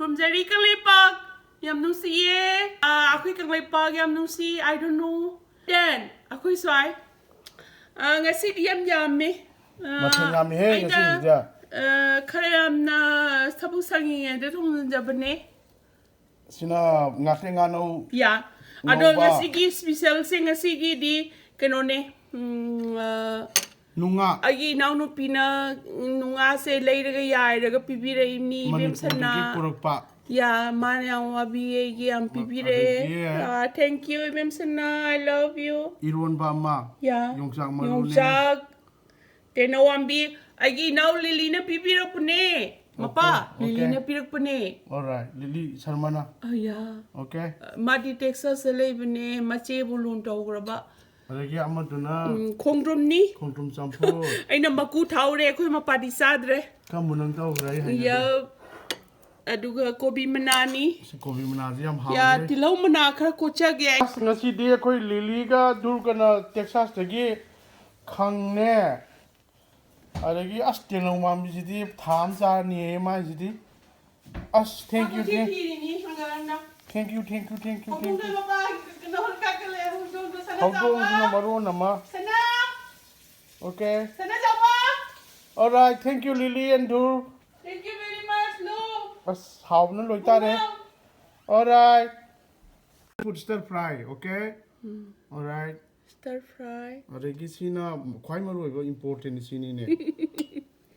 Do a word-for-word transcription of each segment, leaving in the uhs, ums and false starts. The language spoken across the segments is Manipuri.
ꯈꯨꯔꯨꯝꯖꯔꯤ ꯀꯪꯂꯩꯄꯥꯛ꯫ ꯌꯥꯝ ꯅꯨꯡꯁꯤꯌꯦ꯫ ꯑꯥ, ꯑꯩꯈꯣꯏ ꯀꯪꯂꯩꯄꯥꯛ ꯌꯥꯝ ꯅꯨꯡꯁꯤ꯫ I don't know. Then, ꯑꯩꯈꯣꯏ ꯁ꯭ꯋꯥꯏ꯫ ꯑꯥ, ꯉꯁꯤꯗꯤ ꯌꯥꯝ ꯌꯥꯝꯃꯦ꯫ ꯑꯥ, ꯃꯊꯦꯜ ꯌꯥꯝꯃꯤꯍꯦ ꯑꯩꯅ, ꯉꯁꯤꯁꯤꯗꯤ꯫ ꯑꯥ, ꯈꯔ ꯌꯥꯝꯅ ꯊꯕꯛ ꯁꯪꯉꯤꯉꯩꯗ ꯊꯣꯡꯖꯕꯅꯦ꯫ ꯁꯤꯅ ꯉꯥꯇꯦ ꯉꯥꯅꯧ ꯌꯥ꯫ ꯑꯗꯣ ꯉꯧꯕ꯫ ꯉꯁꯤꯒꯤ specialꯁꯦ ꯉꯁꯤꯒꯤꯗꯤ ꯀꯩꯅꯣꯅꯦ꯫ ꯎꯝ, ꯑ, ꯅꯨꯡꯉꯥ꯫ ꯑꯩꯒꯤ ꯏꯅꯥꯎꯅꯨꯄꯤꯅ ꯅꯨꯡꯉꯥꯁꯦ ꯂꯩꯔꯒ ꯌꯥꯏꯔꯒ ꯄꯤꯕꯤꯔꯛꯏꯕꯅꯤ, ꯏꯕꯦꯝ ꯁꯅꯥ꯫ ꯃꯅꯤꯄꯨꯔꯗꯒꯤ ꯄꯨꯔꯛꯄ꯫ ꯌꯥ, ꯃꯥꯅ ꯌꯥꯝ ꯋꯥꯕꯤ ꯑꯩꯒꯤ ꯌꯥꯝ ꯄꯤꯕꯤꯔꯛꯑꯦ꯫ ꯑꯗꯒꯤ ꯑ, thank you, ꯏꯕꯦꯝ ꯁꯅꯥ, I love you꯫ ꯏꯔꯣꯟꯕ ꯑꯃ꯫ ꯌꯥ꯫ ꯌꯣꯡꯆꯥꯛ ꯃꯔꯨꯅꯦ꯫ ꯌꯣꯡꯆꯥꯛ꯫ ꯇꯦꯅꯧꯋꯥꯝꯕꯤ, ꯑꯩꯒꯤ ꯏꯅꯥꯎ ꯂꯤꯂꯤꯅ ꯄꯤꯕꯤꯔꯛꯄꯅꯦ꯫ ꯃꯄꯥ, okay, okay꯫ ꯂꯤꯂꯤꯅ ꯄꯤꯔꯛꯄꯅꯦ꯫ Alright, ꯂꯤꯂꯤ ꯁꯔꯃꯅ꯫ ꯑꯌꯥ꯫ Okay꯫ ꯃꯥꯗꯤ Texasꯇ ꯂꯩꯕꯅꯦ, ꯃꯆꯦꯕꯨ ꯂꯨꯅ ꯇꯧꯈ꯭ꯔꯕ꯫ ꯑꯗꯒꯤ ꯑꯃꯗꯨꯅ ꯎꯝ, ꯈꯣꯡꯗ꯭ꯔꯨꯝꯅꯤ꯫ ꯈꯣꯡꯗ꯭ꯔꯨꯝ ꯆꯝꯐꯨꯠ꯫ ꯑꯩꯅ ꯃꯀꯨ ꯊꯥꯎꯔꯦ, ꯑꯩꯈꯣꯏ ꯃꯄꯥꯗꯤ ꯆꯥꯗ꯭ꯔꯦ꯫ ꯀꯔꯝꯕ ꯅꯪ ꯇꯧꯈ꯭ꯔꯦ ꯑꯩ ꯍꯩꯅꯗꯦ꯫ ꯌꯞ꯫ ꯑꯗꯨꯒ ꯀꯣꯕꯤ ꯃꯅꯥꯅꯤ꯫ ꯑꯁ, ꯀꯣꯕꯤ ꯃꯅꯥꯁꯦ ꯌꯥꯝ ꯌꯥ, ꯍꯥꯎꯋꯦ꯫ ꯇꯤꯜꯍꯧ ꯃꯅꯥ ꯈꯔ ꯀꯣꯠꯆꯒꯦ꯫ ꯑꯁ, ꯉꯁꯤꯗꯤ ꯑꯩꯈꯣꯏ ꯂꯤꯂꯤꯒ ꯗꯨꯔꯒꯅ Texasꯇꯒꯤ ꯈꯪꯅꯦ꯫ ꯑꯗꯒꯤ ꯑꯁ, ꯇꯦꯅꯧ ꯃꯥꯟꯕꯤꯁꯤꯗꯤ ꯊꯥ ꯑꯃ ꯆꯥꯔꯅꯤꯍꯦ ꯃꯥꯏꯁꯤꯗꯤ꯫ ꯑꯁ, thank you, ꯃꯈꯨꯠꯁꯦ thank, ꯊꯤꯔꯤꯅꯤ ꯍꯪꯒꯥꯔꯅ꯫ Thank you, thank you, thank you, thank ꯃꯈꯣꯡꯗ you꯫ ꯃꯄꯥ ꯀꯩꯅꯣ ꯀꯥꯈꯠꯂꯦ, ꯍꯧꯗꯣꯡꯗꯣ ꯁꯅꯥ ꯍꯧꯗꯣꯡꯁꯤꯅ ꯆꯥꯎꯕ꯫ ꯃꯔꯣꯟ ꯑꯃ꯫ ꯁꯅꯥ! Okay꯫ ꯁꯅꯥ ꯆꯥꯎꯕ! Alright, thank you, Lily and Dhruv꯫ Thank you very much, Lu꯫ ꯑꯁ, ꯍꯥꯎꯕꯅ ꯂꯣꯏꯇꯥꯔꯦ꯫ ꯃꯃꯥ! Alright꯫ Food stir fry, okay? ꯎꯝ꯫ Alright꯫ Stir fry꯫ ꯑꯗꯒꯤ ꯁꯤꯅ ꯈ꯭ꯋꯥꯏ ꯃꯔꯨ ꯑꯣꯏꯕ important ꯁꯤꯅꯤꯅꯦ꯫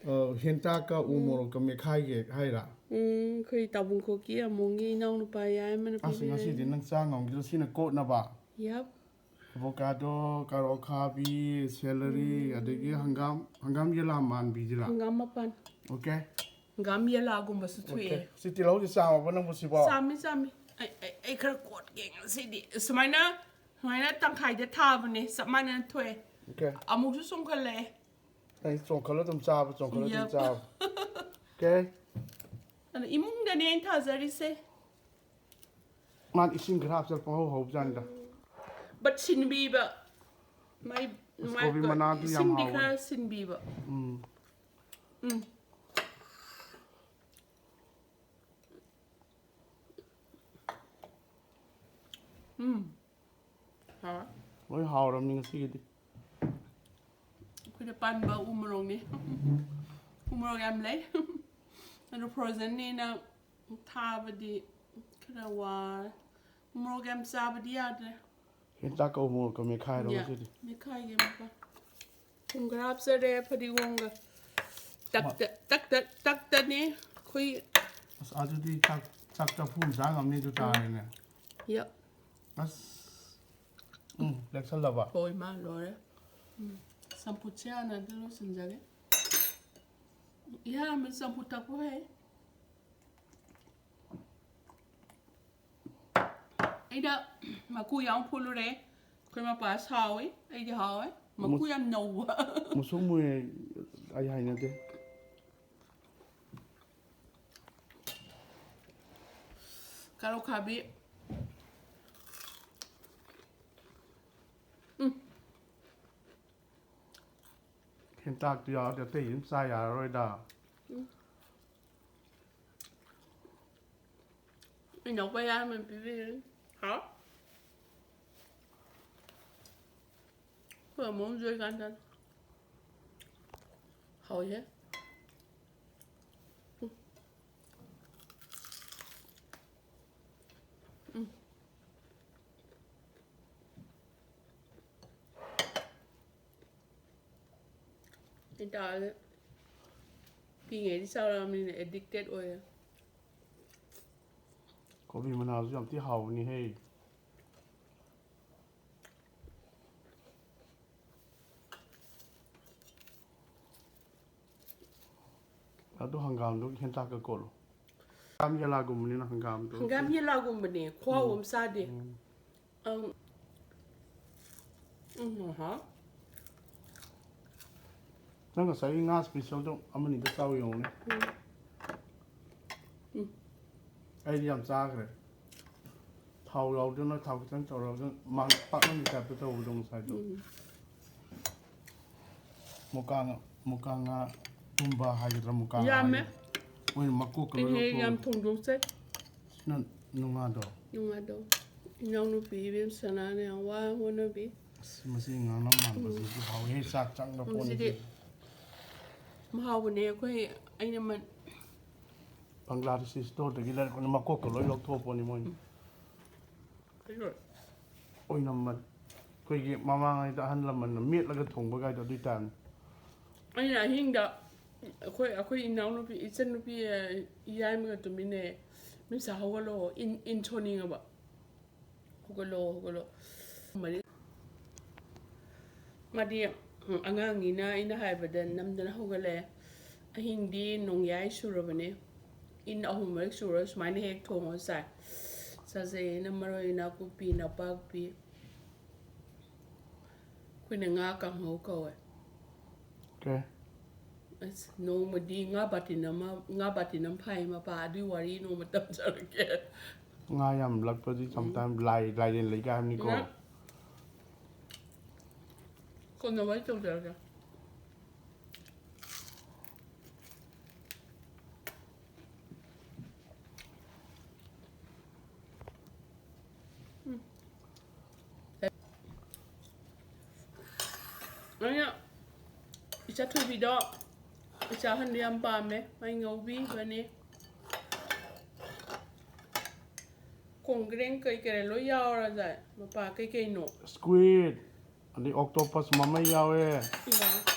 ꯑ, ꯍꯦꯟꯇꯥꯛꯀ ꯎ ꯎꯝ꯫ ꯃꯣꯔꯣꯛꯀ ꯃꯦꯠꯈꯥꯏꯒꯦ ꯍꯥꯏꯔ? ꯎꯝ, ꯑꯩꯈꯣꯏ ꯇꯥꯕꯨꯡꯈꯣꯛꯀꯤ ꯑꯃꯣꯝꯒꯤ ꯏꯅꯥꯎꯅꯨꯄꯥ ꯌꯥꯏꯃꯅ ꯑꯁ, ꯄꯤꯕꯤꯔꯛꯏ꯫ ꯉꯁꯤꯗꯤ ꯅꯪ ꯆꯥ ꯉꯝꯈꯤꯔꯣꯏ, ꯁꯤꯅ ꯀꯣꯠꯅꯕ꯫ Yep꯫ Avocado, ꯀꯥꯔꯣꯠ ꯑꯈꯥꯕꯤ, celery, ꯎꯝ꯫ ꯑꯗꯒꯤ ꯍꯪꯒꯥꯝ, ꯍꯪꯒꯥꯝ ꯌꯦꯂꯥ ꯃꯥꯟꯕꯤꯁꯤꯔꯥ? ꯍꯪꯒꯥꯝ ꯃꯄꯥꯟ꯫ Okay꯫ ꯍꯪꯒꯥꯝ ꯌꯦꯂꯥꯒꯨꯝꯕꯁꯨ ꯊꯣꯛꯑꯦ꯫ Okay꯫ ꯁꯤ ꯇꯤꯜꯍꯧꯁꯦ ꯆꯥꯝꯃꯕ ꯅꯪꯕꯨ ꯁꯤꯕꯣ? ꯆꯥꯝꯃꯤ, ꯆꯥꯝꯃꯤ꯫ ꯑꯩ, ꯑꯩ, ꯑꯩ ꯈꯔ ꯀꯣꯠꯀꯦ ꯉꯁꯤꯗꯤ꯫ ꯁꯨꯃꯥꯏꯅ, ꯁꯨꯃꯥꯏꯅ ꯇꯪꯈꯥꯏꯗ ꯊꯥꯕꯅꯦ, ꯆꯞ ꯃꯥꯟꯅꯅ ꯊꯣꯛꯑꯦ꯫ Okay꯫ ꯑꯃꯨꯛꯁꯨ ꯆꯣꯡꯈꯠꯂꯛꯑꯦ꯫ ꯑꯩ ꯆꯣꯡꯈꯠꯂ ꯑꯗꯨꯝ ꯆꯥꯕ, ꯆꯣꯡꯈꯠꯂ ꯑꯗꯨꯝ Yep꯫ ꯆꯥꯕ꯫ Okay꯫ ꯑꯗꯣ ꯏꯃꯨꯡꯗꯅꯦ ꯑꯩꯅ ꯊꯥꯖꯔꯤꯁꯦ꯫ ꯃꯥꯅ ꯏꯁꯤꯡ ꯈꯔ ꯍꯥꯞꯆꯜ ꯄꯪꯍꯧ ꯍꯧꯕꯖꯥꯠꯅꯤꯗ꯫ But ꯁꯤꯟꯕꯤꯕ꯫ ꯃꯥꯏ, ꯑꯁ, ꯃꯥꯏ ꯀꯣꯕꯤ ꯃꯅꯥꯗꯨ ꯌꯥꯝ ꯏꯁꯤꯡꯗꯤ ꯍꯥꯎꯕꯅꯦ꯫ ꯈꯔ ꯁꯤꯟꯕꯤꯕ꯫ ꯎꯝ꯫ ꯎꯝ꯫ ꯎꯝ꯫ ꯍꯥꯎꯔꯦ꯫ ꯂꯣꯏ ꯍꯥꯎꯔꯕꯅꯤ ꯉꯁꯤꯒꯤꯗꯤ꯫ ꯑꯩꯈꯣꯏꯗ ꯄꯥꯟꯕ ꯎ ꯃꯣꯔꯣꯛꯅꯤ꯫ ꯎ ꯃꯣꯔꯣꯛ ꯌꯥꯝ ꯂꯩ꯫ ꯑꯗꯣ frozenꯅꯤꯅ ꯊꯥꯕꯗꯤ ꯈꯔ ꯋꯥꯔꯦ꯫ ꯎ ꯃꯣꯔꯣꯛ ꯌꯥꯝ ꯆꯥꯕꯗꯤ ꯌꯥꯗ꯭ꯔꯦ꯫ ꯍꯦꯟꯇꯥꯛꯀ ꯎ ꯃꯣꯔꯣꯛꯀ ꯃꯦꯠꯈꯥꯏꯔꯣ ꯌꯥ, ꯉꯁꯤꯗꯤ꯫ ꯃꯦꯠꯈꯥꯏꯒꯦ ꯑꯃꯨꯛꯀ꯫ ꯊꯨꯝ ꯈꯔ ꯍꯥꯞꯆꯔꯦ, ꯐꯗꯤꯒꯣꯝꯒ꯫ ꯇꯛꯇ-, ꯇꯛꯇ-, ꯇꯛꯇꯅꯦ ꯑꯩꯈꯣꯏ꯫ ꯑꯁ, ꯑꯗꯨꯗꯤ ꯆꯥꯛ, ꯆꯥꯛ ꯆꯐꯨ ꯑꯃ ꯆꯥ ꯉꯝꯅꯤ ꯑꯗꯨ ꯇꯥꯔꯦꯅꯦ꯫ ꯌꯥ꯫ ꯑꯁ꯫ ꯎꯝ, ꯂꯦꯛꯁꯜꯂꯕ? ꯍꯣꯏ, ꯃꯥ ꯂꯣꯏꯔꯦ꯫ ꯎꯝ, ꯆꯝꯐꯨꯠꯁꯦ ꯍꯥꯟꯅ ꯑꯗꯨ ꯂꯣꯏꯁꯤꯟꯖꯒꯦ꯫ ꯏꯍꯥꯟ ꯍꯥꯟꯕ ꯆꯝꯐꯨꯠ ꯊꯛꯄ ꯍꯩ꯫ ꯑꯩꯅ ꯃꯀꯨ ꯌꯥꯝ ꯐꯨꯜꯂꯨꯔꯦ꯫ ꯑꯩꯈꯣꯏ ꯃꯄꯥ ꯁꯥꯎꯏ꯫ ꯑꯩꯗꯤ ꯍꯥꯎꯋꯦ꯫ ꯃꯀꯨ ꯃꯨꯁ-, ꯌꯥꯝ ꯅꯧꯕ꯫ ꯃꯨꯁꯨꯛ ꯃꯨꯏ, ꯑꯩ ꯍꯩꯅꯗꯦ꯫ ꯀꯥꯔꯣꯠ ꯈꯥꯕꯤ꯫ ꯎꯝ꯫ ꯍꯦꯟꯇꯥꯛꯇꯨ ꯌꯥꯎꯔꯗꯤ ꯑꯇꯩ ꯑꯗꯨꯝ ꯆꯥ ꯌꯥꯔꯔꯣꯏꯗ꯫ ꯎꯝ꯫ ꯏꯅꯥꯎꯄꯥ ꯌꯥꯝꯅ ꯄꯤꯕꯤꯔꯤ꯫ ꯍꯥꯎ꯫ ꯑꯩꯈꯣꯏ ꯑꯃꯨꯛ ꯖꯣꯏꯀꯥꯟꯗ꯫ ꯍꯥꯎꯏꯍꯦ꯫ ꯎꯝ꯫ ꯎꯝ꯫ ꯏꯇꯥꯗꯤ ꯄꯤꯛꯏꯉꯩꯗꯤ ꯆꯥꯎꯔꯛꯑꯕꯅꯤꯅ addicted ꯑꯣꯏꯔꯦ꯫ ꯀꯣꯕꯤ ꯃꯅꯥꯁꯨ ꯌꯥꯝ ꯊꯤ ꯍꯥꯎꯕꯅꯤꯍꯦ꯫ ꯑꯗꯨ ꯍꯪꯒꯥꯝꯗꯨ ꯍꯦꯟꯇꯥꯛꯀ ꯀꯣꯠꯂꯨ꯫ ꯍꯪꯒꯥꯝ ꯌꯦꯂꯥꯒꯨꯝꯕꯅꯤꯅ ꯍꯪꯒꯥꯝꯗꯣ꯫ ꯍꯪꯒꯥꯝ ꯌꯦꯂꯥꯒꯨꯝꯕꯅꯦ, ꯈꯨꯍꯥꯎ ꯎꯝ꯫ ꯑꯃ ꯆꯥꯗꯦ꯫ ꯎꯝ꯫ ꯑꯪ꯫ ꯎꯝ, ꯑꯍꯥ꯫ ꯅꯪ ꯉꯁꯥꯏꯒꯤ ꯉꯥ specialꯗꯣ ꯑꯃꯅꯤꯗ ꯆꯥꯎ ꯌꯦꯡꯉꯨꯅꯦ꯫ ꯎꯝ꯫ ꯎꯝ꯫ ꯑꯩꯗꯤ ꯌꯥꯝ ꯆꯥꯈ꯭ꯔꯦ꯫ ꯊꯥꯎ ꯌꯥꯎꯗꯅ ꯊꯥꯎ ꯈꯤꯇꯪ ꯇꯧꯔꯒ ꯃꯥ ꯄꯥꯛꯅꯝꯒꯤ typeꯇ ꯇꯧꯕꯗꯣ ꯉꯁꯥꯏꯗꯣ꯫ ꯎꯝ꯫ ꯃꯨꯀꯥ ꯉꯥ, ꯃꯨꯀꯥ ꯉꯥ ꯇꯨꯝꯕ ꯍꯥꯏꯒꯗ꯭ꯔꯥ, ꯃꯨꯀꯥ ꯉꯥ ꯌꯥꯝꯃꯦ꯫ ꯍꯥꯏꯒꯗ꯭ꯔꯥ? ꯃꯣꯏꯅ ꯃꯀꯣꯛꯀ ꯂꯣꯏ ꯏꯍꯦ, ꯂꯧꯊꯣꯛꯑꯒ꯫ ꯌꯥꯝ ꯊꯣꯡꯗꯣꯛꯆꯩ꯫ ꯁꯤꯅ ꯅꯨꯡꯉꯥꯗꯣ꯫ ꯅꯨꯡꯉꯥꯗꯣ꯫ ꯏꯅꯥꯎꯅꯨꯄꯤ ꯏꯕꯦꯝꯁꯅꯥꯅ ꯌꯥꯝ ꯋꯥ ꯍꯣꯠꯅꯕꯤ꯫ ꯑꯁ, ꯃꯁꯤ ꯉꯥꯡꯅꯝ ꯃꯥꯟꯕꯁꯤꯗꯤ ꯍꯥꯎꯋꯦ, ꯆꯥꯛ ꯆꯪꯗ ꯃꯁꯤꯗꯤ ꯄꯣꯟꯁꯤꯗꯤ꯫ ꯃꯍꯥꯎꯕꯅꯦ꯫ ꯑꯩꯈꯣꯏ ꯑꯩꯅ ꯃꯟ- ꯕꯪꯒ꯭ꯂꯥꯗꯦꯁꯤ ꯁ꯭ꯇꯣꯔꯗꯒꯤ ꯂꯩꯔꯛꯄꯅꯤ, ꯃꯀꯣꯛꯀ ꯂꯣꯏ ꯂꯧꯊꯣꯛꯄꯅꯤ ꯃꯣꯏꯅ꯫ ꯀꯩꯅꯣ? ꯑꯣꯏꯅꯝꯕꯅꯤ꯫ ꯑꯩꯈꯣꯏꯒꯤ ꯃꯃꯥꯡꯉꯩꯗ ꯑꯍꯜ ꯂꯃꯟꯅ ꯃꯦꯠꯂꯒ ꯊꯣꯡꯕ ꯀꯥꯏꯗꯣ ꯑꯗꯨꯏ ꯇꯥꯏꯞꯅꯤ꯫ ꯑꯩꯅ ꯑꯍꯤꯡꯗ ꯑꯩꯈꯣꯏ ꯑꯩꯈꯣꯏ ꯏꯅꯥꯎꯅꯨꯄꯤ ꯏꯆꯟꯅꯨꯄꯤ ꯌꯥꯏꯃꯒ ꯇꯨꯃꯤꯟꯅꯩ꯫ "ꯃꯤꯁꯥ ꯍꯧꯒꯠꯂꯣ, ꯏꯟ ꯏꯟ ꯁꯣꯟꯅꯤꯡꯉꯕ꯫ ꯍꯧꯒꯠꯂꯣ, ꯍꯧꯒꯠꯂꯣ"꯫ ꯃꯥꯗꯤ ꯎꯝ, ꯑꯉꯥꯡꯅꯤꯅ ꯑꯩꯅ ꯍꯥꯏꯕꯗ ꯅꯝꯗꯅ ꯍꯧꯒꯠꯂꯛꯑꯦ꯫ ꯑꯍꯤꯡꯗꯤ ꯅꯣꯡꯌꯥꯏ ꯁꯨꯔꯕꯅꯦ꯫ ꯏꯟ ꯑꯍꯨꯝ ꯃꯔꯤ ꯁꯨꯔ ꯁꯨꯃꯥꯏꯅ ꯍꯦꯛ ꯊꯣꯡꯉ ꯆꯥꯏ꯫ ꯆꯥꯖꯩ꯫ ꯑꯩꯅ ꯃꯔꯣꯏ ꯅꯥꯀꯨꯞꯄꯤ, ꯅꯄꯥꯛꯄꯤ꯫ ꯑꯩꯈꯣꯏꯅ ꯉꯥ ꯀꯥꯡꯍꯧ ꯀꯧꯋꯦ꯫ ꯑꯣꯀꯦ꯫ ꯑꯁ, ꯅꯣꯡꯃꯗꯤ ꯉꯥ ꯕꯥꯇꯤꯟ ꯑꯃ, ꯉꯥ ꯕꯥꯇꯤꯟ ꯑꯃ ꯐꯥꯏ ꯃꯄꯥ, ꯑꯗꯨꯏ ꯋꯥꯔꯤ ꯅꯣꯡꯃ ꯇꯝꯖꯔꯛꯀꯦ꯫ ꯉꯥ ꯌꯥꯝ ꯂꯛꯄꯗꯤ ꯁꯝꯇꯥꯏꯝ ꯂꯥꯏ, ꯂꯥꯏꯔꯦꯟ ꯂꯩꯒ ꯍꯥꯏꯕꯅꯤꯀꯣ꯫ ꯉꯥ ꯀꯣꯟꯅ ꯋꯥꯔꯤ ꯇꯧꯖꯔꯛꯀꯦ꯫ ꯎꯝ꯫ ꯑꯩꯅ ꯏꯆꯥ ꯊꯣꯏꯕꯤꯗꯣ, ꯏꯆꯥ ꯑꯍꯟꯗꯣ ꯌꯥꯝ ꯄꯥꯝꯃꯦ꯫ ꯑꯩ ꯉꯧꯕꯤꯕꯅꯦ꯫ ꯀꯣꯡꯒ꯭ꯔꯦꯡ ꯀꯩ ꯀꯩ ꯂꯣꯏ ꯌꯥꯎꯔꯗꯥꯏ? ꯃꯄꯥ ꯀꯩ ꯀꯩꯅꯣ? Squid, ꯑꯗꯩ octopus ꯃꯃꯩ ꯌꯥꯎꯋꯦ꯫ ꯏꯃꯥ,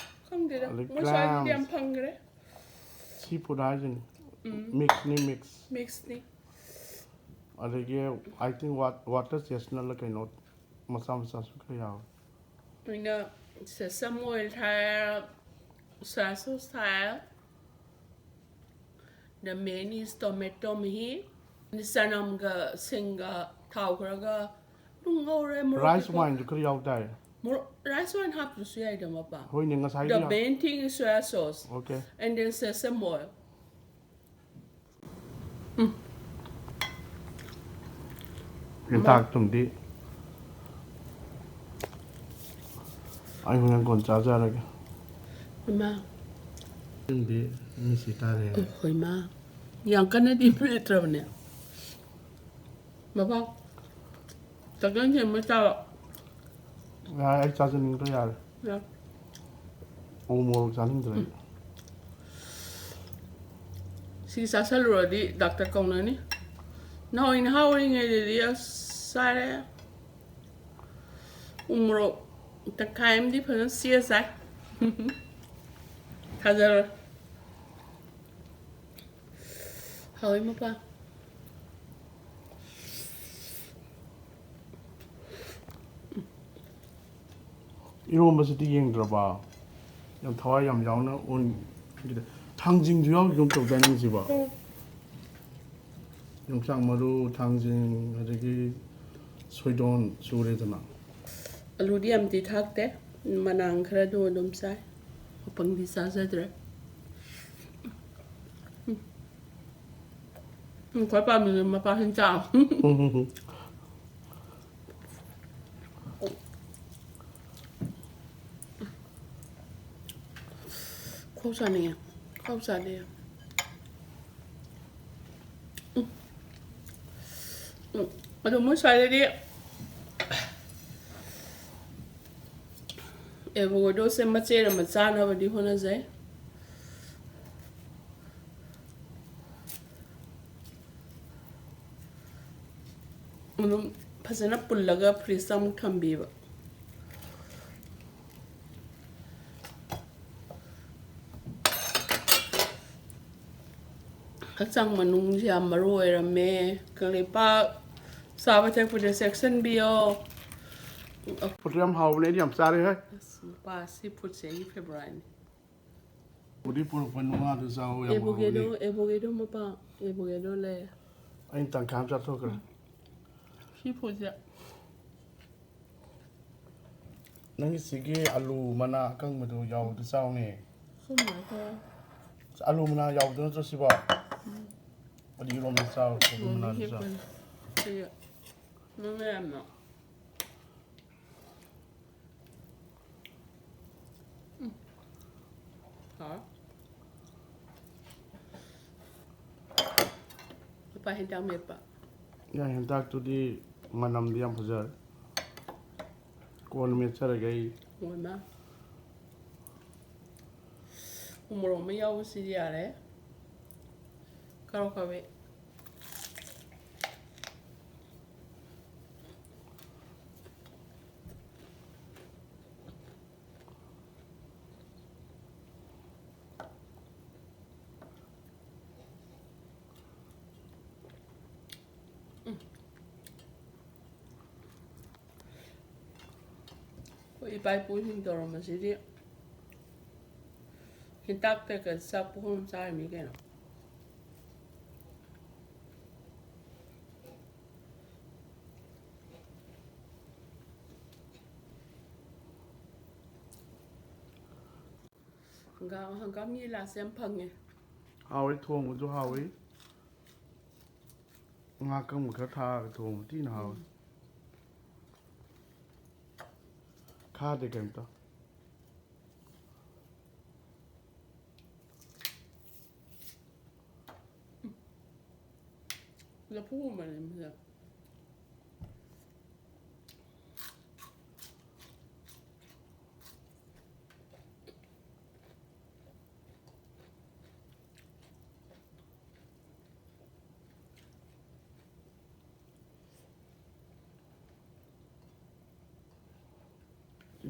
ꯈꯪꯗꯦꯗ꯫ ꯑꯗꯩ ꯃꯣꯏ ꯁ꯭ꯋꯥꯏꯒꯤꯗꯤ ꯌꯥꯝ clams꯫ ꯐꯪꯈ꯭ꯔꯦ꯫ Sea food ꯍꯥꯏꯁꯤꯅꯤ꯫ ꯎꯝ꯫ Mix ꯅꯤ, mix꯫ Mix ꯅꯤ꯫ ꯑꯗꯒꯤ, I think, wat-, water chestnut ꯂ ꯀꯩꯅꯣ ꯃꯆꯥ ꯃꯆꯥꯁꯨ ꯈꯔ ꯌꯥꯎꯋꯦ꯫ ꯑꯩꯅ sesame oil ꯊꯥꯏ, soya sauce ꯊꯥꯏ꯫ The main is tomato ꯃꯍꯤ꯫ ꯆꯅꯝꯒ ꯁꯤꯡꯒ ꯊꯥꯎ ꯈꯔꯒ ꯑꯗꯨꯝ ꯉꯧꯔꯦ꯫ ꯃꯣꯔꯣꯛ Rice ꯇꯦꯛꯄ-, wine ꯁꯨ ꯈꯔ ꯌꯥꯎ ꯇꯥꯔꯦ꯫ ꯃꯣꯔꯣꯛ, rice wine ꯍꯥꯞꯇ꯭ꯔꯁꯨ ꯌꯥꯏꯗ ꯃꯄꯥ꯫ ꯍꯣꯏꯅꯦ, ꯉꯁꯥꯏꯒꯤ The ꯌꯥꯎ-, main thing is soya sauce okay꯫ and then sesame oil꯫ ꯍꯦꯟꯇꯥꯛ ꯊꯨꯝꯗꯤ ꯑꯩ ꯍꯣꯔꯦꯟ ꯀꯣꯟ ꯆꯥꯖꯔꯒꯦ꯫ ꯏꯃꯥ꯫ ꯊꯨꯝꯗꯤ ꯃꯤꯁꯤ ꯇꯥꯔꯦ꯫ ꯑꯩꯈꯣꯏ ꯃꯥ꯫ ꯌꯥꯝ ꯀꯟꯅꯗꯤ ꯃꯦꯠꯇ꯭ꯔꯕꯅꯦ꯫ ꯃꯄꯥ꯫ ꯆꯒꯦꯝ ꯁꯦꯝꯕ ꯆꯥꯕ꯫ ꯌꯥꯔꯦ, ꯑꯩ ꯆꯥꯖꯅꯤꯡꯗ꯭ꯔꯦ, ꯌꯥꯔꯦ꯫ ꯌꯥ- ꯎ ꯃꯣꯔꯣꯛ ꯆꯥꯅꯤꯡꯗ꯭ꯔꯦ ꯑꯩ꯫ ꯁꯤ ꯆꯥꯁꯜꯂꯨꯔꯗꯤ ꯗꯥꯛꯇꯔ ꯀꯧꯅꯅꯤ꯫ ꯅꯍꯥꯟꯋꯥꯏ ꯅꯍꯥ ꯑꯣꯏꯔꯤꯉꯩꯗꯗꯤ ꯑꯁ ꯆꯥꯔꯦ꯫ ꯎ ꯃꯣꯔꯣꯛ ꯇꯪꯈꯥꯏ ꯑꯃꯗꯤ ꯐꯖꯅ ꯁꯤꯛꯑ ꯆꯥꯏ꯫ ꯊꯥꯖꯔꯣꯏ꯫ ꯍꯥꯎꯋꯤ ꯃꯄꯥ꯫ ꯏꯔꯣꯝꯕꯁꯤꯗꯤ ꯌꯦꯡꯗ꯭ꯔꯕ? ꯌꯥꯝ ꯊꯋꯥꯏ ꯌꯥꯝ ꯌꯥꯎꯅ ꯑꯣꯟꯈꯤꯗ꯫ ꯊꯥꯡꯖꯤꯡꯁꯨ ꯌꯥꯎꯈꯤꯒꯨꯝ ꯇꯧꯗꯥꯏꯅꯦ ꯁꯤꯕꯣ? ꯌꯣꯡꯆꯥꯛ ꯃꯔꯨ, ꯊꯥꯡꯖꯤꯡ, ꯑꯗꯒꯤ ꯁꯣꯏꯗꯣꯟ ꯁꯨꯔꯦꯗꯅ꯫ ꯑꯂꯨꯗꯤ ꯌꯥꯝꯗꯤ ꯊꯥꯛꯇꯦ꯫ ꯃꯅꯥꯡ ꯈꯔꯗꯣ ꯑꯗꯨꯝ ꯆꯥꯏ꯫ ꯃꯄꯪꯗꯤ ꯆꯥꯖꯗ꯭ꯔꯦ꯫ ꯎꯝ꯫ ꯎꯝ, ꯈ꯭ꯋꯥꯏ ꯄꯥꯝꯕꯗꯤ ꯃꯄꯥ ꯍꯤꯡꯆꯥ꯫ ꯈꯣꯛ ꯆꯥꯅꯤꯡꯉꯦ꯫ ꯈꯣꯛ ꯆꯥꯅꯤꯡꯉꯦ꯫ ꯎꯝ꯫ ꯎꯝ꯫ ꯑꯗꯣ ꯃꯣꯏ ꯁ꯭ꯋꯥꯏꯗꯗꯤ ꯑꯦꯚꯣꯀꯦꯗꯣꯁꯦ ꯃꯆꯦꯠ ꯑꯃ ꯆꯥꯅꯕꯗꯤ ꯍꯣꯠꯅꯖꯩ꯫ ꯑꯗꯨꯝ ꯐꯖꯅ ꯄꯨꯜꯂꯒ ꯐ꯭ꯔꯤꯖꯇ ꯑꯃꯨꯛ ꯊꯝꯕꯤꯕ꯫ ꯍꯛꯆꯥꯡ ꯃꯅꯨꯡꯁꯦ ꯌꯥꯝ ꯃꯔꯨ ꯑꯣꯏꯔꯝꯃꯦ꯫ ꯀꯪꯂꯩꯄꯥꯛ ꯆꯥꯕ ꯊꯛꯄꯗ ꯆꯦꯛꯁꯤꯟꯕꯤꯌꯣ꯫ ꯐꯨꯠꯇꯨ ꯌꯥꯝ ꯍꯥꯎꯕꯅꯦ, ꯑꯩꯗꯤ ꯌꯥꯝ ꯆꯥꯔꯦ ꯍꯦ꯫ ꯑꯁ, ꯃꯄꯥ, ꯁꯤ ꯐꯨꯗꯁꯦ ꯑꯩꯒꯤ ꯐꯦꯕꯣꯔꯥꯏꯠꯅꯤ꯫ ꯄꯨꯗꯤ ꯄꯨꯔꯛꯄ ꯅꯨꯡꯉꯥꯗꯨ ꯆꯥꯎ, ꯌꯥꯝ ꯑꯦꯚꯣꯀꯦꯗꯣ, ꯍꯥꯎꯕꯅꯦ꯫ ꯑꯦꯚꯣꯀꯦꯗꯣ ꯃꯄꯥ, ꯑꯦꯚꯣꯀꯦꯗꯣ ꯂꯩ꯫ ꯑꯩꯅ ꯇꯪꯈꯥꯏ ꯑꯃ ꯆꯥꯊꯣꯛꯈ꯭ꯔꯦ꯫ ꯁꯤ ꯐꯨꯗꯁꯦ꯫ ꯅꯪꯒꯤ ꯁꯤꯒꯤ ꯑꯂꯨ ꯃꯅꯥ ꯑꯀꯪꯕꯗꯣ ꯌꯥꯎꯕꯗꯣ ꯆꯥꯎꯅꯦ꯫ ꯁꯨꯃꯥꯏꯅ ꯇꯧꯔ꯫ ꯑꯂꯨ ꯃꯅꯥ ꯌꯥꯎꯕꯗꯣ ꯅꯠꯇ꯭ꯔꯣ ꯁꯤꯕꯣ? ꯑꯗꯨ ꯏꯔꯣꯝꯕ ꯆꯥꯎ, ꯑꯂꯨ ꯃꯅꯥꯗꯨ ꯆꯥꯎ꯫ ꯁꯤꯒ ꯅꯪꯅ ꯌꯥꯝꯅ꯫ ꯎꯝ꯫ ꯍꯥꯎ꯫ ꯂꯨꯄꯥ ꯍꯦꯟꯇꯥꯛ ꯃꯦꯠꯄ꯫ ꯌꯥꯏ, ꯍꯦꯟꯇꯥꯛꯇꯨꯗꯤ ꯃꯅꯝꯗꯤ ꯌꯥꯝ ꯐꯖꯔꯦ꯫ ꯀꯣꯟꯅ ꯃꯦꯠꯆꯔꯒꯦ ꯑꯩ꯫ ꯑꯣꯏꯃ꯫ ꯎꯃꯣꯔꯣꯛ ꯑꯃ ꯌꯥꯎꯕꯁꯤꯗꯤ ꯌꯥꯔꯦ꯫ ꯀꯔꯣ ꯀꯔꯣ꯫ ꯑꯩꯈꯣꯏ ꯏꯄꯥ ꯏꯄꯨꯁꯤꯡ ꯇꯧꯔꯝꯕꯁꯤꯗꯤ ꯍꯦꯟꯇꯥꯛꯇꯒ ꯆꯥꯛ ꯄꯨꯈꯝ ꯑꯃ ꯆꯥꯔꯤꯃꯤ ꯀꯩꯅꯣ꯫ ꯍꯪꯒꯥꯝ, ꯍꯪꯒꯥꯝ ꯌꯦꯂꯥꯁꯦ ꯌꯥꯝ ꯐꯪꯉꯦ꯫ ꯍꯥꯎꯋꯤ, ꯊꯣꯡꯕꯁꯨ ꯍꯥꯎꯋꯤ꯫ ꯉꯥ ꯑꯀꯪꯕ ꯈꯔ ꯊꯥꯛꯑꯒ ꯊꯣꯡꯕ ꯊꯤꯅ ꯍꯥꯎꯋꯤ꯫ ꯎꯝ꯫ ꯈꯥꯗꯦ ꯀꯩꯝꯇ꯫ ꯂꯐꯨꯒꯨꯝꯕꯅꯦ ꯃꯁꯦ꯫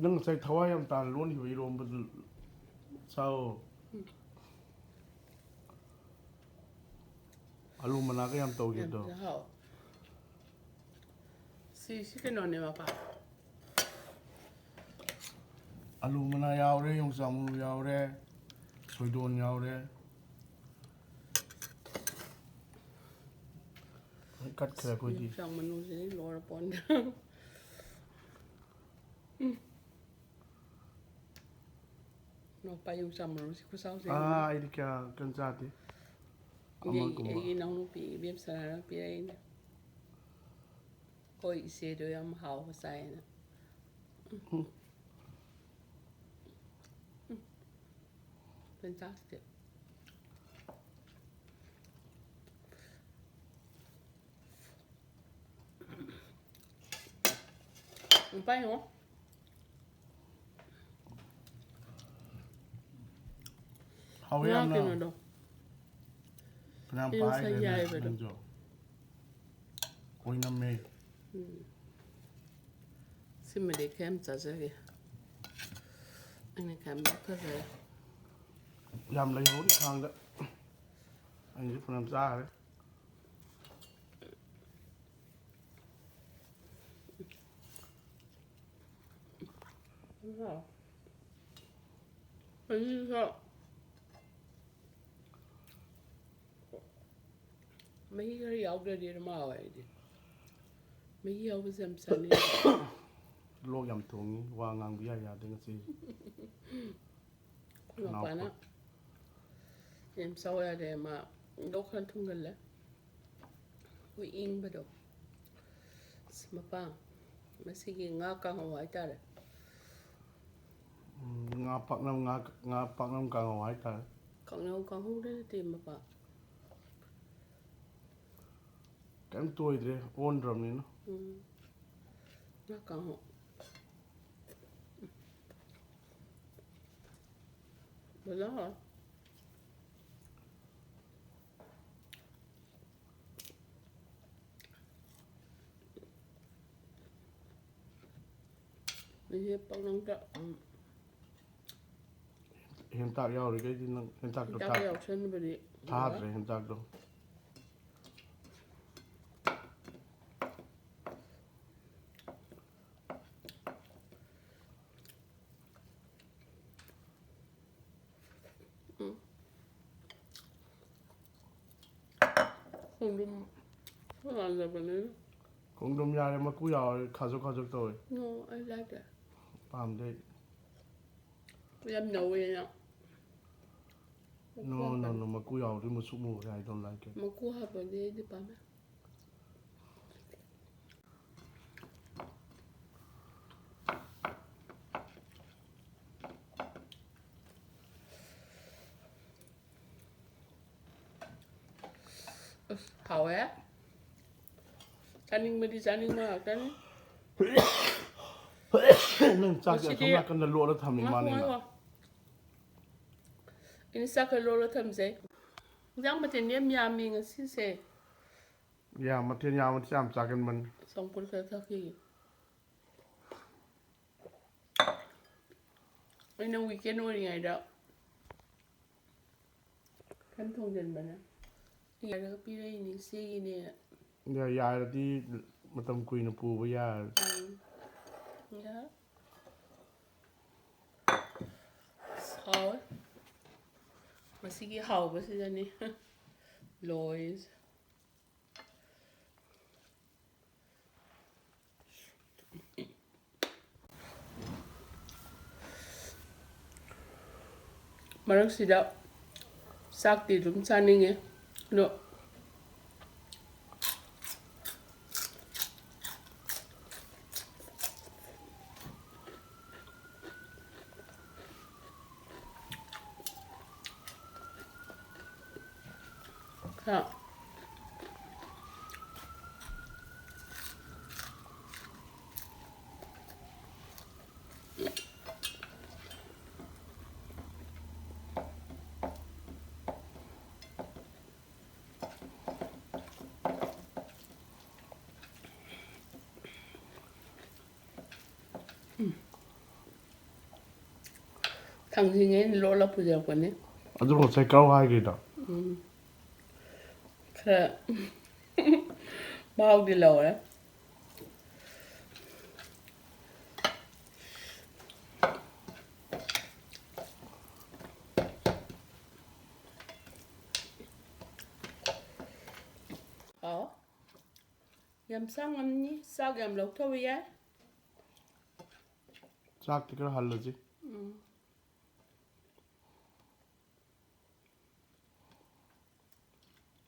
ꯅꯪ ꯉꯁꯥꯏ ꯊꯋꯥꯏ ꯌꯥꯝ ꯇꯥꯅ ꯂꯣꯟꯈꯤꯕ ꯏꯔꯣꯝꯕꯗꯨ ꯆꯥꯎ꯫ ꯎꯝ꯫ ꯑꯂꯨ ꯃꯅꯥꯒ ꯌꯥꯝ ꯇꯧꯈꯤꯕꯗꯣ꯫ ꯌꯥꯝ ꯍꯥꯎ꯫ ꯁꯤ, ꯁꯤ ꯀꯩꯅꯣꯅꯦ ꯃꯄꯥ꯫ ꯑꯂꯨ ꯃꯅꯥ ꯌꯥꯎꯔꯦ, ꯌꯣꯡꯆꯥꯛ ꯃꯔꯨ ꯌꯥꯎꯔꯦ, ꯁꯣꯏꯗꯣꯟ ꯌꯥꯎꯔꯦ꯫ ꯂꯣꯏ ꯀꯠꯈ꯭ꯔꯦ ꯑꯩꯈꯣꯏꯗꯤ꯫ ꯌꯣꯡꯆꯥꯛ ꯃꯅꯨꯁꯤꯗꯤ ꯂꯣꯏꯔ ꯄꯣꯠꯅꯤ꯫ ꯎꯝ꯫ ꯅꯣꯄꯥ ꯌꯣꯡꯆꯥꯛ ꯃꯔꯨꯁꯤ ꯈꯨꯆꯥꯎꯁꯦ ꯑꯥ, ꯌꯦꯡꯉꯨꯅꯦ꯫ ꯑꯩꯗꯤ ꯀꯌꯥ ꯀꯟ ꯆꯥꯗꯦ꯫ ꯑꯩꯒꯤ, ꯑꯃꯒꯨꯝꯕ꯫ ꯑꯩꯒꯤ ꯏꯅꯥꯎꯅꯨꯄꯤ ꯏꯕꯦꯝꯁꯅꯥꯅ ꯄꯤꯔꯛꯏꯅꯦ꯫ ꯑꯩꯈꯣꯏ ꯏꯆꯦꯗꯣ ꯌꯥꯝ ꯍꯥꯎꯕ ꯆꯥꯏꯌꯦꯅ꯫ ꯎꯝ꯫ ꯎꯝ꯫ ꯐꯖꯅ ꯆꯥꯁꯤꯗꯤ꯫ ꯄꯥꯏꯌꯣ꯫ ꯍꯥꯎꯋꯦ ꯉꯥ ꯌꯥꯝꯅ꯫ ꯀꯩꯅꯣꯗꯣ꯫ ꯐꯅꯌꯥꯝ ꯏꯜꯁ ꯄꯥꯏꯈ꯭ꯔꯦꯅꯦ ꯌꯥꯏꯕꯗꯣ꯫ ꯅꯪꯁꯨ꯫ ꯑꯣꯏꯅꯝꯃꯦ꯫ ꯎꯝ꯫ ꯁꯤꯃꯗꯤ ꯈꯔ ꯌꯥꯝ ꯆꯥꯖꯒꯦ꯫ ꯑꯩꯅ ꯈꯔ ꯌꯥꯝ ꯂꯧꯊꯖꯔꯦ꯫ ꯌꯥꯝ ꯂꯩꯍꯧꯔꯤ ꯈꯥꯡꯗ꯫ ꯑꯩꯁꯨ ꯐꯅꯌꯥꯝ ꯆꯥꯈ꯭ꯔꯦ꯫ ꯃꯍꯤꯁꯨ ꯃꯍꯤ ꯈꯔ ꯌꯥꯎꯗ꯭ꯔꯗꯤ ꯑꯗꯨꯝ ꯍꯥꯎꯋꯦ ꯑꯩꯗꯤ꯫ ꯃꯍꯤ ꯌꯥꯎꯕꯁꯦ ꯌꯥꯝ ꯆꯥꯅꯤꯡꯉꯦ꯫ ꯂꯣꯛ ꯌꯥꯝ ꯊꯨꯡꯉꯤ, ꯋꯥ ꯉꯥꯡꯕ ꯏꯌꯥ ꯌꯥꯗꯦ ꯉꯁꯤ꯫ ꯑꯩꯈꯣꯏ ꯃꯄꯥꯅ ꯌꯥꯝ ꯆꯥꯎ ꯌꯥꯗꯦ, ꯃꯥ ꯂꯣꯛ ꯈꯔ ꯊꯨꯡꯒꯜꯂꯦ꯫ ꯑꯩꯈꯣꯏ ꯏꯪꯕꯗꯣ꯫ ꯑꯁ, ꯃꯄꯥ, ꯃꯁꯤꯒꯤ ꯉꯥ ꯀꯥꯡꯍꯧ ꯍꯥꯏꯇꯥꯔꯦ꯫ ꯎꯝ, ꯉꯥ ꯄꯥꯛꯅꯝ, ꯉꯥ, ꯉꯥ ꯄꯥꯛꯅꯝ ꯀꯥꯡꯍꯧ ꯍꯥꯏꯇꯥꯔꯦ꯫ ꯀꯥꯡꯍꯧ, ꯀꯥꯡꯍꯧꯗ ꯅꯠꯇꯦ, ꯃꯄꯥ꯫ ꯀꯩꯝ ꯇꯣꯏꯗ꯭ꯔꯦ, ꯑꯣꯟꯗ꯭ꯔꯕꯅꯤꯅ꯫ ꯎꯝ꯫ ꯉꯥ ꯀꯥꯡꯍꯧ꯫ ꯐꯖꯅ ꯍꯥꯎꯔꯦ꯫ ꯑꯩꯁꯦ ꯄꯥꯛꯅꯝꯗ, ꯎꯝ, ꯍꯦꯟꯇꯥꯛ ꯌꯥꯎꯔꯤꯈꯩꯗꯤ ꯅꯪ ꯍꯦꯟꯇꯥꯛꯇꯣ ꯍꯦꯟꯇꯥꯛ ꯊꯥꯛ-, ꯌꯥꯎꯁꯟꯕꯗꯤ ꯊꯥꯗ꯭ꯔꯦ ꯍꯦꯟꯇꯥꯛꯇꯣ꯫ ꯎꯝ꯫ ꯈꯣꯡꯗ꯭ꯔꯨꯝ ꯃꯥꯟꯅꯕꯅꯤꯅ꯫ ꯈꯣꯡꯗ꯭ꯔꯨꯝ ꯌꯥꯔꯦ, ꯃꯀꯨ ꯌꯥꯎꯔꯦ, ꯈꯥꯖꯣꯛ ꯈꯥꯖꯣꯛ ꯇꯧꯋꯦ꯫ No, I like it. ꯄꯥꯝꯗꯦ ꯑꯩ꯫ ꯌꯥꯝ ꯅꯧꯋꯦꯅ꯫ No, no, no, ꯃꯀꯨ ꯌꯥꯎꯔꯗꯤ ꯃꯨꯁꯨꯛ ꯃꯨꯈ꯭ꯔꯦ, I don't like it. ꯃꯀꯨ ꯍꯥꯞꯄꯗꯤ ꯑꯩꯗꯤ ꯄꯥꯝꯃꯦ꯫ ꯑꯁ, ꯍꯥꯎꯋꯦ꯫ ꯆꯥꯅꯤꯡꯕꯗꯤ ꯆꯥꯅꯤꯡꯕ ꯉꯥꯛꯇꯅꯤ꯫ ꯅꯪ ꯆꯥꯛꯁꯦ ꯉꯁꯤꯗꯤ ꯑꯁꯣꯝ ꯅꯥꯀꯟꯗ ꯂꯣꯠꯂ ꯊꯝꯃꯤ ꯉꯥꯏꯈꯣ, ꯃꯥꯅꯤꯅ꯫ ꯉꯥꯏꯈꯣ꯫ ꯑꯩꯅ ꯆꯥꯛ ꯈꯔ ꯂꯣꯜꯂ ꯊꯝꯖꯩ꯫ ꯏꯟꯖꯥꯡ ꯃꯊꯦꯜꯗꯤ ꯌꯥꯝ ꯌꯥꯝꯃꯤ ꯉꯁꯤꯁꯦ꯫ ꯌꯥꯝ ꯃꯊꯦꯜ ꯌꯥꯝꯕꯁꯦ ꯌꯥꯝ ꯆꯥꯒꯟꯕꯅꯤ꯫ ꯆꯝꯐꯨꯠ ꯈꯔ ꯊꯛꯈꯤꯒꯦ꯫ ꯑꯩꯅ weekend ꯑꯣꯏꯔꯤꯉꯩꯗ ꯈꯟ ꯊꯣꯡꯖꯤꯟꯕꯅꯦ꯫ ꯌꯥꯏꯔꯒ ꯄꯤꯔꯛꯏꯅꯦ ꯏꯆꯦꯒꯤꯅꯦ꯫ ꯌꯥ-, ꯌꯥꯏꯔꯗꯤ ꯃꯇꯝ ꯀꯨꯏꯅ ꯄꯨꯕ ꯌꯥꯔꯦ꯫ ꯎꯝ꯫ ꯌꯥꯏ꯫ ꯍꯥꯎꯋꯦ꯫ ꯃꯁꯤꯒꯤ ꯍꯥꯎꯕꯁꯤꯗꯅꯤ ꯂꯣꯏꯔꯤꯁꯦ꯫ ꯃꯔꯛꯁꯤꯗ ꯆꯥꯛꯇꯤ ꯑꯗꯨꯝ ꯆꯥꯅꯤꯡꯉꯦ, ꯑꯗꯣ ꯈꯔ ꯊꯥꯡꯖꯤꯡ ꯑꯩꯅ ꯂꯣꯜꯂ ꯄꯨꯖꯔꯛꯄꯅꯦ꯫ ꯑꯗꯨ ꯉꯁꯥꯏ ꯀꯥꯎ ꯍꯥꯏꯈ꯭ꯔꯤꯗꯣ꯫ ꯎꯝ꯫ ꯈꯔ ꯃꯍꯥꯎꯗꯤ ꯂꯧꯔꯦ꯫ ꯍꯥꯎ꯫ ꯌꯥꯝ ꯆꯥ ꯉꯝꯅꯤ꯫ ꯆꯥꯛ ꯌꯥꯝ ꯂꯧꯊꯕ ꯌꯥꯏ꯫ ꯆꯥꯛꯇꯤ ꯈꯔ ꯍꯜꯂꯁꯤ꯫ ꯎꯝ꯫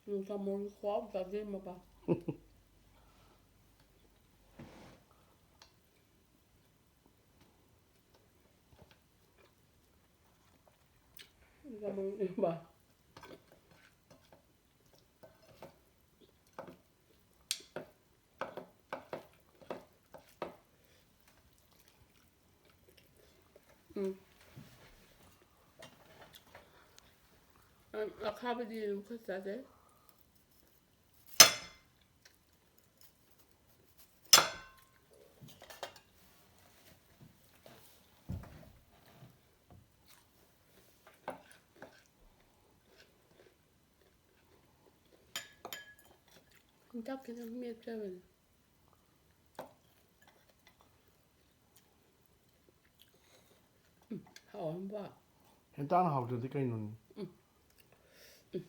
ꯎꯝ, ꯆꯥꯃꯣꯟ ꯈꯨꯍꯥꯎ ꯆꯥꯖꯩ ꯃꯄꯥ꯫ ꯆꯥꯃꯣꯟ ꯏꯃꯥ꯫ ꯎꯝ꯫ ꯑ-, ꯑꯈꯥꯕꯗꯤ ꯑꯗꯨꯝ ꯈꯔ ꯆꯥꯖꯩ꯫ ꯍꯤꯟꯖꯥꯡ ꯈꯤꯇꯪ ꯃꯦꯠꯆꯕꯅꯦ꯫ ꯎꯝ, ꯍꯥꯎꯔꯝꯕ꯫ ꯍꯦꯟꯇꯥꯛꯅ ꯍꯥꯎꯇ꯭ꯔꯗꯤ ꯀꯩꯅꯣꯅꯦ? ꯎꯝ꯫ ꯎꯝ꯫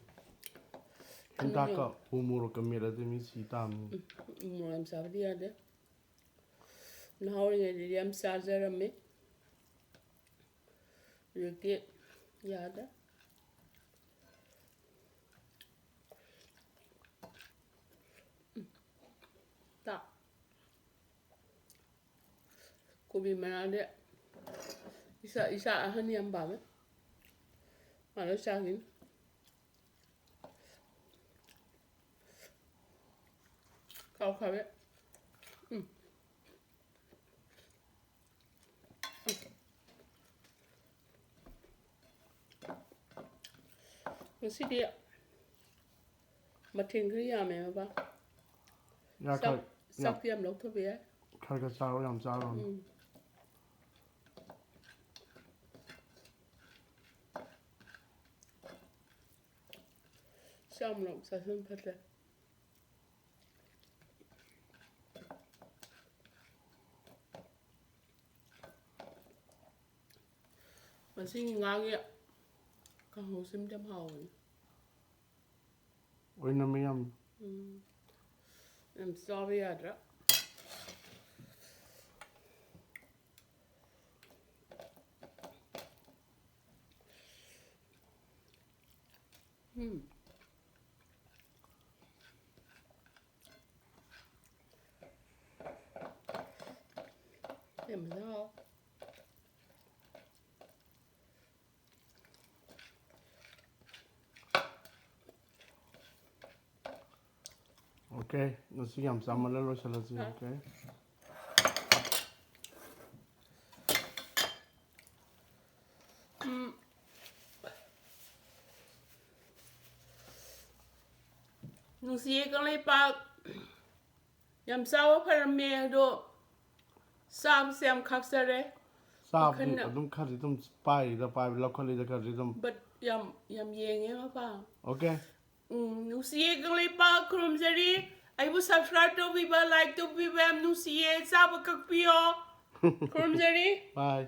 ꯍꯦꯟꯇꯥꯛꯀ ꯎ ꯃꯣꯔꯣꯛꯀ ꯃꯦꯠꯂꯗꯤ ꯃꯤ ꯁꯤ ꯇꯥꯕꯅꯤ꯫ ꯎꯝ, ꯎ ꯃꯣꯔꯣꯛ ꯌꯥꯝ ꯆꯥꯕꯗꯤ ꯌꯥꯗꯦ꯫ ꯅꯍꯥ ꯑꯣꯏꯔꯤꯉꯩꯗꯗꯤ ꯌꯥꯝ ꯆꯥꯖꯔꯝꯃꯤ꯫ ꯍꯧꯖꯤꯛꯇꯤ ꯌꯥꯗ꯭ꯔꯦ꯫ ꯎꯝ꯫ ꯇꯥ꯫ ꯀꯣꯕꯤ ꯃꯅꯥꯗꯤ ꯏꯆꯥ, ꯏꯆꯥ ꯑꯍꯟ ꯌꯥꯝ ꯄꯥꯝꯃꯦ꯫ ꯃꯥ ꯂꯣꯏ ꯆꯥꯈꯤꯅꯤ꯫ ꯀꯥꯎꯈ꯭ꯔꯦ꯫ ꯎꯝ꯫ ꯉꯁꯤꯗꯤ ꯃꯊꯦꯜ ꯈꯔ ꯌꯥꯝꯃꯦ ꯕꯕꯥ꯫ ꯌꯥ, ꯆꯥꯛ, ꯈꯔ, ꯌꯥꯝ, ꯆꯥꯛꯇꯤ ꯌꯥꯝ ꯂꯧꯊꯕ ꯌꯥꯏ꯫ ꯈꯔ ꯈꯔ ꯆꯥꯔꯣ, ꯌꯥꯝ ꯆꯥꯔꯨꯔꯅꯨ꯫ ꯎꯝ꯫ ꯆꯥꯛ ꯌꯥꯝ ꯂꯧ ꯆꯥꯁꯤꯟ ꯐꯠꯇꯦ꯫ ꯃꯁꯤꯒꯤ ꯉꯥꯒꯤ ꯀꯥꯡꯍꯧꯁꯤꯃꯗꯤ ꯌꯥꯝ ꯍꯥꯎꯕꯅꯤ꯫ ꯑꯣꯏꯅꯝꯃꯦ ꯌꯥꯝ꯫ ꯎꯝ꯫ ꯌꯥꯝ ꯆꯥꯕ ꯌꯥꯗ꯭ꯔꯥ? ꯎꯝ꯫ ꯌꯥꯝ ꯍꯥꯎ꯫ ꯑꯣꯀꯦ, ꯉꯁꯤ ꯌꯥꯝ ꯆꯥꯃꯜꯂꯦ, ꯂꯣꯏꯁꯤꯜꯂꯁꯤ꯫ ꯑ꯫ ꯑꯣꯀꯦ꯫ ꯎꯝ꯫ ꯅꯨꯡꯁꯤꯌꯦ ꯀꯪꯂꯩꯄꯥꯛ꯫ ꯌꯥꯝ ꯆꯥꯕ ꯐꯔꯝꯃꯦ ꯑꯗꯣ ꯆꯥꯕꯁꯦ ꯌꯥꯝ ꯈꯥꯛꯆꯔꯦ꯫ ꯆꯥꯕꯗꯤ ꯋꯥꯈꯜꯅ- ꯑꯗꯨꯝ ꯈꯔꯗꯤ ꯑꯗꯨꯝ ꯄꯥꯏꯔꯤꯗ ꯄꯥꯏꯕ ꯂꯧꯈꯠꯂꯤꯗ ꯈꯔꯗꯤ ꯑꯗꯨꯝ But ꯌꯥꯝ ꯌꯥꯝ ꯌꯦꯡꯉꯦ ꯃꯄꯥ꯫ Okay. ꯎꯝ, ꯅꯨꯡꯁꯤꯌꯦ ꯀꯪꯂꯩꯄꯥꯛ, ꯈꯨꯔꯨꯝꯖꯔꯤ꯫ ꯑꯩꯕꯨ subscribe ꯇꯧꯕꯤꯕ, like ꯇꯧꯕꯤꯕ ꯌꯥꯝ ꯅꯨꯡꯁꯤꯌꯦ꯫ ꯆꯥꯕ ꯀꯛꯄꯤꯌꯣ꯫ ꯈꯨꯔꯨꯝꯖꯔꯤ꯫ Bye.